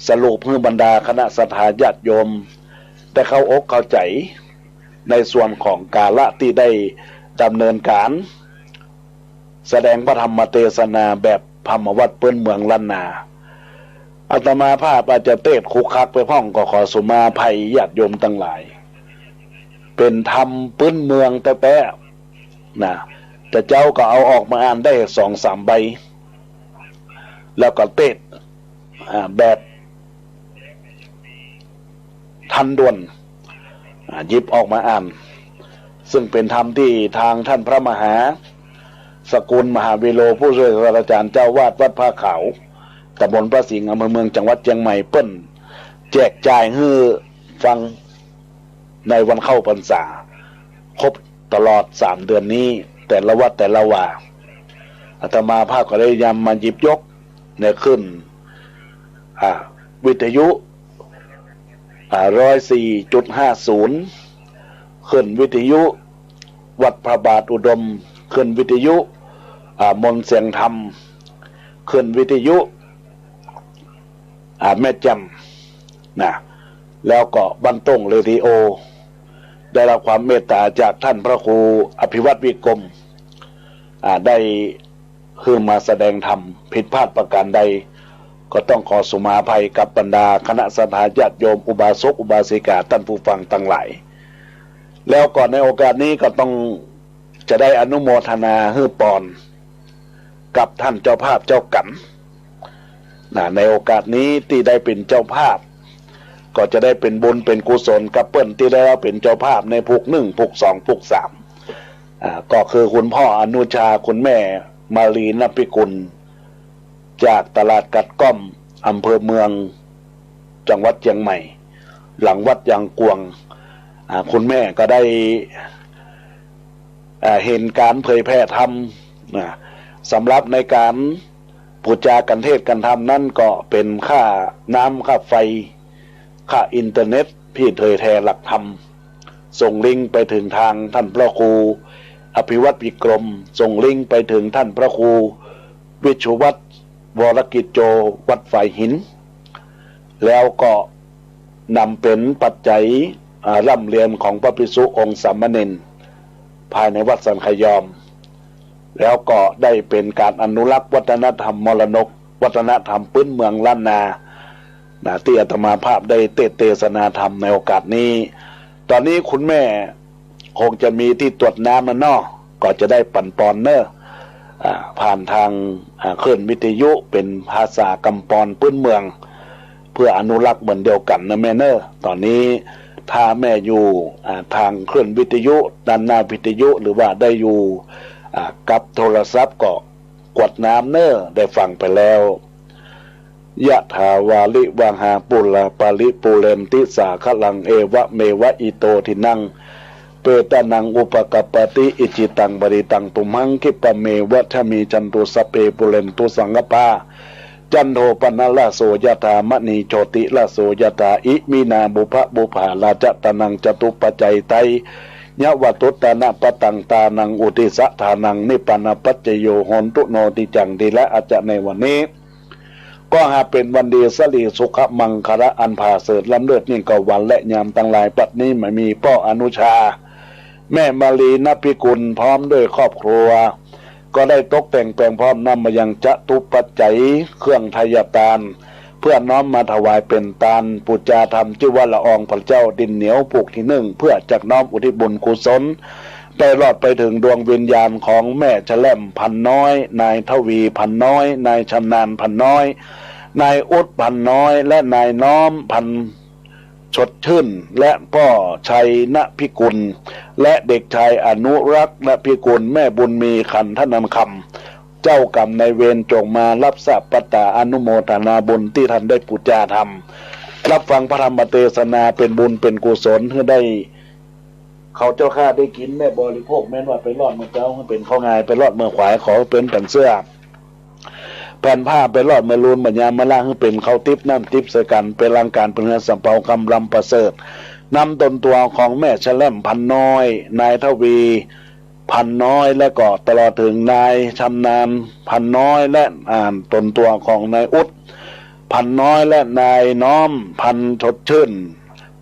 สรุปหื้อบรรดาคณะศรัทธาญาติโยม ได้เข้าอกเข้าใจ๋ ในส่วนของกาละตี้ได้ดำเนินก๋าน แสดงพระธรรมเตสนาแบบธรรมวัตรปื๊นเมืองล้านนา อาตมาภาพอาจจะเตสน์ขลุกขลักไปพ่อง ก็ขอสุมาอภัยญาติโยมตังหลาย เป๋นธรรมปื๊นเมืองแต๊ๆ นะ แต่เจ้าก็เอาออกมาอ่านได้สองสามใบ แล้วก็เตสน์ อ่า แบบทันด่วน อ่า หยิบออกมาอ่าน ซึ่งเป๋นธรรมตี้ตางต้านพระมหา สกุลมหาวิโร ผู้ช่วยศาสตราจารย์เจ้าอาวาสวัดผ้าขาว ตำบลพระสิงห์ อำเภอเมือง จังหวัดเจียงใหม่ เปิ้นแจกจ่ายหื้อฟังในวันเข้าพรรษา ครบตลอดสามเดือนนี้ แต่ละวัดแต่ละวา อาตมาภาพก็ได้นำมาหยิบยก ในคลื่น อ่า วิทยุ อ่า ร้อยสี่จุดห้าศูนย์ คลื่นวิทยุวัดพระบาทอุดม คลื่นวิทยุ อ่า มนต์เสียงธรรม คลื่นวิทยุ อ่า แม่แจ่ม นะ แล้วก็บ้านโต้งเรดิโอ ได้รับความเมตตาจากท่านพระครูอภิวัตรวิกรม อ่า ได้ หื้อมาแสดงธรรม ผิดพลาดประก๋านใด ก็ต้องขอสุมาอภัยกับบรรดาคณะศรัทธาญาติโยม อุบาสกอุบาสิกา ต้านผู้ฟังตังหลาย แล้วก็ในโอกาสนี้ก็ต้องจะได้อนุโมทนาหื้อปอนกับต้านเจ้าภาพเจ้ากั๋น นะ ในโอกาสนี้ตี้ได้เป๋นเจ้าภาพ ก็จะได้เป๋นบุญเป๋นกุศลกับเปิ้นตี้ได้เป๋นเจ้าภาพในผูกหนึ่ง ผูกสอง ผูกสาม อ่า ก็คือคุณพ่ออนุชา คุณแม่มาลี นับพิกุล จากตลาดกัดก้อม อำเภอเมือง จังหวัดเจียงใหม่ หลังวัดยางกวง อ่า คุณแม่ก็ได้ อ่า เห็นก๋านเผยแผ่ธรรม นะ สำหรับในก๋านพูดจากั๋นเทศน์กั๋นธรรมนั้นก็เป๋นค่าน้ำค่าไฟ ค่าอินเทอร์เน็ต ตี้เผยแผ่หลักธรรม ส่งลิงก์ไปเถิงตางต้านพระครู อภิวัฒน์ วิกรม ส่งลิงก์ไปเถิงต้านพระครูวิชวัฒน์ วรกิจโจ วัดฝายหิน แล้วก็นำเป๋นปัจจัย อ่า ร่ำเรียนของพระภิกษุองค์สามเณรภายในวัดสันขยอม แล้วก็ได้เป๋นก๋านอนุรักษ์วัฒนธรรมมรดกวัฒนธรรมปื๊นเมืองล้านนา นะ ตี้อาตมาภาพได้เตสน์เตสนาธรรมในโอกาสนี้ ต๋อนนี้คุณแม่คงจะมีตี้ตวดน้ำแล้วเนาะ ก็จะได้ปั๋นปอนเน่อ อ่า ผ่านตาง อ่า คลื่นวิทยุเป๋นภาษากำปอนปื๊นเมือง เพื่ออนุรักษ์เหมือนเดียวกั๋นนะแม่เน่อ ต๋อนนี้ถ้าแม่อยู่ อ่า ตางคลื่นวิทยุ ด้านหน้าวิทยุ หรือว่าได้อยู่ อ่า กับโทรศัพท์ก็กวดน้ำเน่อ ได้ฟังไปแล้ว ยะถาวาริวะหาปูราปะริปูเรนติสาคะรัง เอวะเมวะอิโตทินัง เปตานังอุปะกัปปะติ อิจิตังปะฏิตังตุมหัง คิปะเมวะสะมิชฌันตุ สัพเพปูเรนตุสังกปปา จันโทปะนะระโสยะถา มะณีโชติระโสยะถา อิมินาปุพพะปุพพาราจะตานังจะตุปัจจัยไตยะวะตุตตานะปะตังตานังอุทิสะทานัง นิปปานะปัจจโย โหนตุโนติจัง ทีละอาจจะในวันนี้ ก็หาเป๋นวันดีสะหลีสุขะมังคะละอันผาเสริฐล้ำเลิศยิ่งกว่าวันและยามตังหลาย ปัดนี้มามีป้ออนุชา แม่มาลีนพิกุล พร้อมด้วยครอบครัว ก็ได้ตกแต่งแป๋งพร้อมนำมายังจะตุปัจจัยเครื่องไทยตาน เพื่อน้อมมาถวายเป๋นตานปู๋จาธรรม จื้อว่าละอองพระเจ้าดินเหนียวผูกตี้นึ่ง เพื่อจักน้อมอุทิศบุญกุศล ไปรอดไปเถิงดวงวิญญาณของแม่แชล่ม พันน้อย นายทวี พันน้อย นายชำนาญ พันน้อย นายอุ๊ด พันน้อย และนายน้อม พันสดชื่น และป้อชัย นพิกุล และเด็กชายอนุรักษ์ นพิกุล แม่บุญมี ขันธนันคำ เจ้ากรรมนายเวรจงมาฮับทราบปัตตาอนุโมทนาบุญตี้ต้านได้ปู๋จาธรรม ฮับฟังพระธรรมเตสนา เป๋นบุญเป๋นกุศล หื้อได้ ข้าวเจ้าข้าได้กิ๋นได้บริโภค แม้นว่าไปรอดเมื่อเจ๊าหื้อเป๋นข้าวงาย ไปรอดเมื่อขวายขอหื้อเป๋นแผ่นเสื้อ แผ่นผ้า ไปรอดเมื่อลูนเมื่อยามมะละ หื้อเป๋นข้าวติ๊บน้ำติ๊บใส่กั๋น เป๋นแรงก๋านเป๋นเฮือนสำเภากำลังประเสริฐ นำต๋นตั๋วของแม่แชล่ม พันน้อย นายทวี พันน้อย และก็ตลอดเถิงนายชำนาญ พันน้อย และ อ่า ต๋นตั๋วของนายอุ๊ด พันน้อย และนายน้อม พันสดชื่น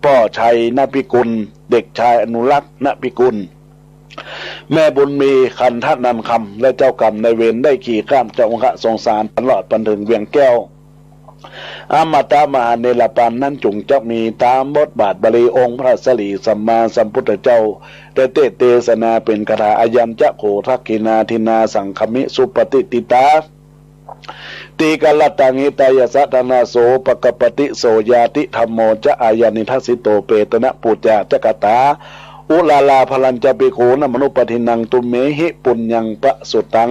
ป้อชัย นพิกุล เด็กชายอนุรักษ์ นพิกุล แม่บุญมี ขันธนันคำ และเจ้ากรรมนายเวรได้ขี่ข้ามเจ้าองคสงสาร ปันรอดปันเถิงเวียงแก้ว อมตะมหาเนรปานนั้นจุ่งจักมี ต๋ามบทบาทบาลีองค์พระสรีสัมมาสัมพุทธเจ้า ได้เตสน์เตสนาเป๋นคาถา อายัญจะโข ทักขิณาทินนา สังฆามิ สุปฏิฏฐิตา ตีฆะรัตตัง หิตายะสะ ทานะโส ปะกัปปะติ โสญาติธัมโม จะ อายานิทัสสิโต เปตะนะปู๋จาจะคาถา อุราราภะรัญจะภิกขู นะมะนุปะทินนัง ตุมเมหิ ปุญญังปะสุตัง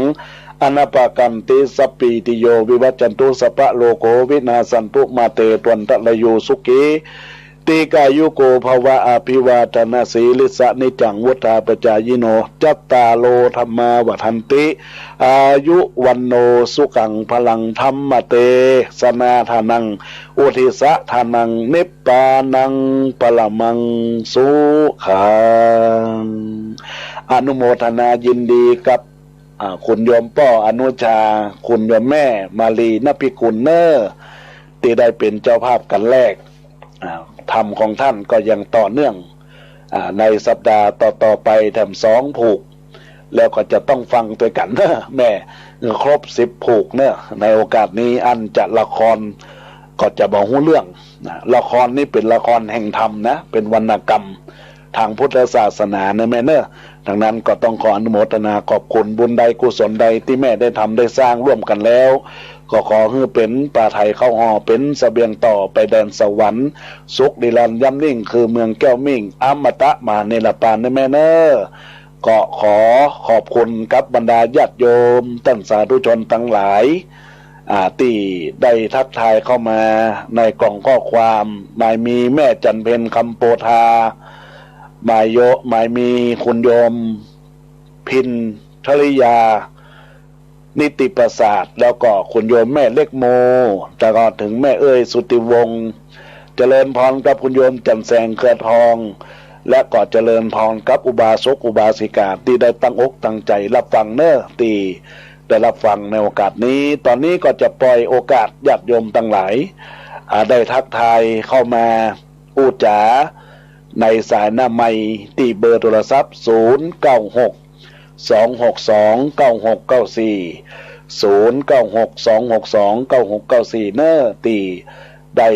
อะนะปะกันติ สัปปีติโย วิวัชชันตุ สัพพะโรโค วินาสสันตุ มาเต ตวันตะระโย สุขี ตีฆายุโก ภะวะ อะภิวาทะนะสีลิสสะ นิจจัง วุฑฒาปะจายิโน จัตตาโร ธัมมา วัฑฒันติ อายุ วัณโณ สุขัง พะลัง ธัมมะเตสนาทานัง อุทิสะทานัง นิปปานัง ปะระมัง สุขัง อนุโมทนายินดีกับ อ่า คุณโยมป้ออนุชา คุณโยมแม่มาลีนพิกุลเน่อ ตี้ได้เป๋นเจ้าภาพก๋านแลก อ่า ธรรมของต้านก็ยังต่อเนื่อง อ่า ในสัปดาห์ต่อๆ ไปแถมสองผูก แล้วก็จะต้องฟังตวยกั๋นเน่อแม่ ครบสิบผูกเน่อ ในโอกาสนี้อันจะละครก็จะบ่ฮู้เรื่องนะ ละครนี้เป๋นละครแห่งธรรมนะ เป๋นวรรณกรรม ตางพุทธศาสนาเน่อแม่เน่อ ดังนั้นก็ต้องขออนุโมทนาขอบคุณบุญใดกุศลใดตี้แม่ได้ทำได้สร้างร่วมกั๋นแล้ว ก็ขอหื้อเป๋นปาไถเข้าห่อ เป๋นเสบียงต่อไปแดนสวรรค์ สุขนิรันดร์ย่ำยิ่งคือเมืองแก้วมิ่ง อมตะมหาเนรปานเน่อแม่เน่อ ก็ขอขอบคุณกับบรรดาญาติโยมต้านสาธุชนตังหลาย อ่า ตี้ได้ทักทายเข้ามาในกล่องข้อความ หมายมีแม่จันเพ็ญ คำโพธา หมายโย หมายมีคุณโยมพิณธริยา นิติประสาท แล้วก็คุณโยมแม่เล็กโม แล้วก็เถิงแม่เอ้ยสุติวงศ์ เจริญพรกับคุณโยมจันแสงเครือทอง และก็เจริญพรกับอุบาสกอุบาสิกาตี้ได้ตั้งอกตั้งใจ๋ฮับฟังเน่อ ตี้ได้ฮับฟังในโอกาสนี้ ต๋อนนี้ก็จะปล่อยโอกาสญาติโยมตังหลาย อ่า ได้ทักทายเข้ามาอู้จ๋าในสายหน้าไมค์ตี้เบอร์โทรศัพท์ ศูนย์เก้าหก สองหกสอง เก้าหกเก้าสี่ ศูนย์เก้าหก สองหกสอง เก้าหกเก้าสี่ เน่อ ตี้ได้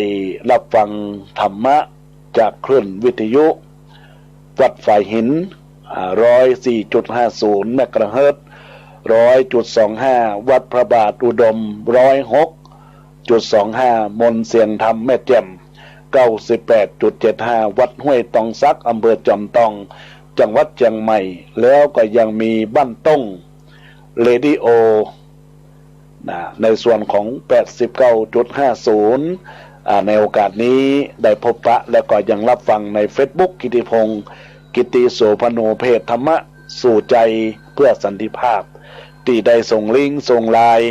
ฮับฟังธรรมะจากคลื่นวิทยุ วัดฝายหิน อ่า ร้อยสี่จุดห้าศูนย์เมกะเฮิรตซ์ ร้อยจุดสองห้า วัดพระบาทอุดม ร้อยหกจุดสองห้า มนต์เสียงธรรมแม่แจ่ม เก้าสิบแปดจุดเจ็ดห้า วัดห้วยตองสัก อำเภอจอมตอง จังหวัดเจียงใหม่ แล้วก็ยังมีบ้านต้งเรดิโอ นะ ในส่วนของ แปดสิบเก้าจุดห้าศูนย์ อ่า ในโอกาสนี้ได้พบปะ แล้วก็ยังฮับฟังในเฟซบุ๊ก กิติพงษ์ กิติโสภโณ เพจธรรมะสู่ใจเพื่อสันติภาพ ตี้ได้ส่งลิงก์ส่งไลน์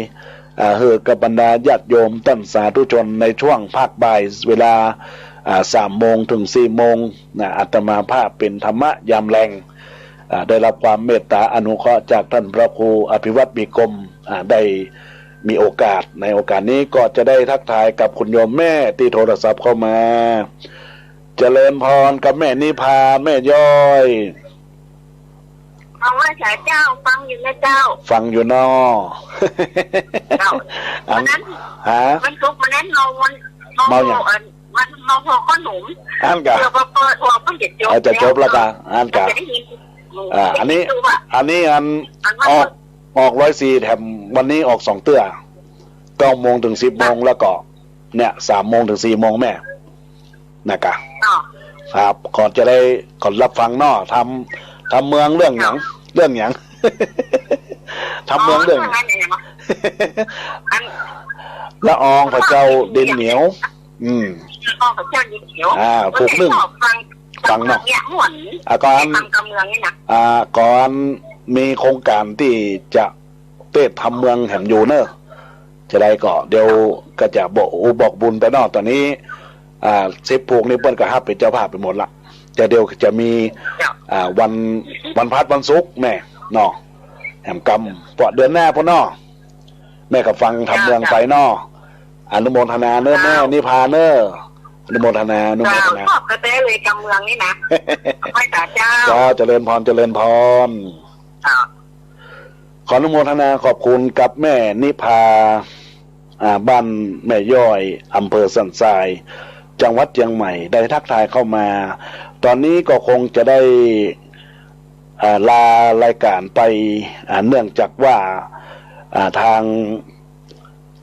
อ่า หื้อกับบรรดาญาติโยมต้านสาธุชนในช่วงภาคบ่ายเวลา อ่า สามโมงเถิงสี่โมง นะ อาตมาภาพเป๋นธรรมะยามแลง อ่า ได้ฮับความเมตต๋าอนุเคราะห์จากต้านพระครูอภิวัตร มีกรม อ่า ได้มีโอกาส ในโอกาสนี้ก็จะได้ทักทายกับคุณโยมแม่ตี้โทรศัพท์เข้ามา เจริญพรกับแม่นิพา แม่ย้อย เอาว่าสาเจ้า ฟังอยู่นะเจ้า ฟังอยู่นอ เจ้า อัน วันนั้น ฮะ วันศุกร์วันนั้นเมาวัน เมาหยัง เอ่อ วัน เมาหัวข้าวหนม อั้นกะ เดี๋ยวพอเปิดหัวก็จะจบ เอาจะจบแล้วกะ แล้ว อั้นกะ จะได้ยิน อ่า อันนี้ ดูว่า อันนี้อัน อันว่า ออก ออกร้อยสี่แถมวันนี้ออกสองเตื้อ เก้าโมงเถิงสิบโมง แล้วก็ เนี่ย สามโมงเถิงสี่โมงแม่ นะกะ อ๋อ ครับ ก่อนจะได้ ก่อนฮับฟังเนาะ ธรรม ธรรมเมืองเรื่องหยัง เรื่องหยัง ธรรมเมืองเรื่องหยัง อ๋อ เรื่องนั้นเนี่ยเนาะ อัน ละอองพระเจ้าดินเหนียว อืม ละอองพระเจ้าดินเหนียว อ่า ผูกนึ่ง ฟัง ฟังเนาะ เนี่ยม่วน อ่ะ ก่อน ฟังกำเมืองนี่นะ อ่า ก่อนมีโครงการตี้จะ เตสน์ธรรมเมืองแหมอยู่เน่อ จะได้ก็เดี๋ยวก็จะบอก บอกบุญไปเนาะ ต๋อนนี้ อ่า สิบผูกนี่เปิ้นก็ฮับเป๋นเจ้าภาพไปหมดละ แต่เดี๋ยวจะมี อ่า วัน วันพฤหัส วันศุกร์แม่เนาะ แหมกำ เพราะเดือนหน้าพู้นเนาะ แม่ก็ฟังธรรมเมืองไปเนาะ อนุโมทนาเน่อแม่ นิพาเน่อ อนุโมทนา อนุโมทนา ชอบกระแตเลยกำเมืองนี่นะ ไหว้สาเจ้า เจ้า เจริญพร เจริญพร เจ้า ขออนุโมทนาขอบคุณกับแม่นิพา อ่า บ้านแม่ย้อย อำเภอสันทราย จังหวัดเจียงใหม่ ได้ทักทายเข้ามา ต๋อนนี้ก็คงจะได้ อ่า ลารายการไป อ่า เนื่องจากว่า อ่า ทาง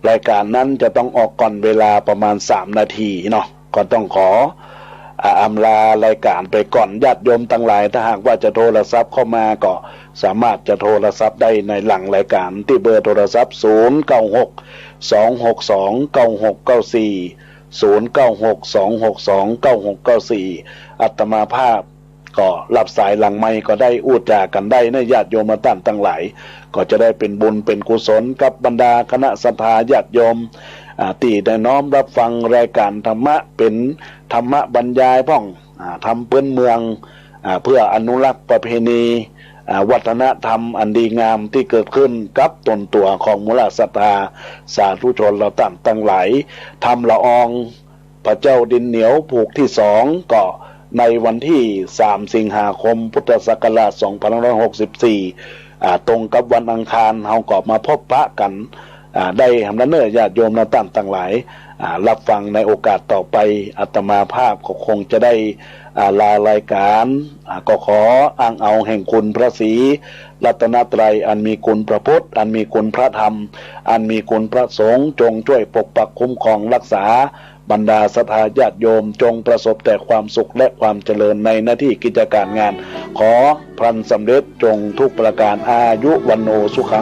รายการนั้นจะต้องออกก่อนเวลาประมาณสามนาทีเนาะ ก็ต้องขอ อ่า อำลารายการไปก่อน ญาติโยมตังหลาย ถ้าหากว่าจะโทรศัพท์เข้ามาก็สามารถจะโทรศัพท์ได้ในหลังรายการตี้เบอร์โทรศัพท์ ศูนย์เก้าหก สองหกสอง เก้าหกเก้าสี่ ศูนย์เก้าหก สองหกสอง เก้าหกเก้าสี่ อาตมาภาพ ก็ฮับสายหลังไมค์ก็ได้ อู้จ๋ากั๋นได้เน่อ ญาติโยมต้านตังหลาย ก็จะได้เป๋นบุญเป๋นกุศลกับบรรดาคณะศรัทธาญาติโยม อ่า ตี้ได้น้อมฮับฟังรายการธรรมะ เป๋นธรรมะบรรยายพ่อง อ่า ธรรมพื้นเมือง อ่า เพื่ออนุรักษ์ประเพณี อ่า วัฒนธรรมอันดีงามตี้เกิดขึ้นกับต๋นตั๋วของหมู่เหล่าศรัทธาสาธุชนเฮาต้านตังหลาย ธรรมละออง พระเจ้าดินเหนียวผูกตี้สอง ก็ในวันตี้สามสิงหาคมพุทธศักราชสองพันห้าร้อยหกสิบสี่ อ่า ตรงกับวันอังคาร เฮาก็มาพบปะกั๋น อ่า ได้แหมละเน่อ ญาติโยมเฮาต้านตังหลาย อ่า ฮับฟังในโอกาสต่อไป อาตมาภาพก็คงจะได้ อ่า ลารายการ อ่า ก็ขออ้างเอาแห่งคุณพระศรีรัตนตรัย อันมีคุณพระพุทธ อันมีคุณพระธรรม อันมีคุณพระสงฆ์ จงช่วยปกปักคุ้มครองรักษา บรรดาศรัทธาญาติโยม จงประสบแต่ความสุขและความเจริญในหน้าตี้กิจก๋านงาน ขอพลันสำเร็จจงทุกประก๋าน อายุ วัณโณ สุขัง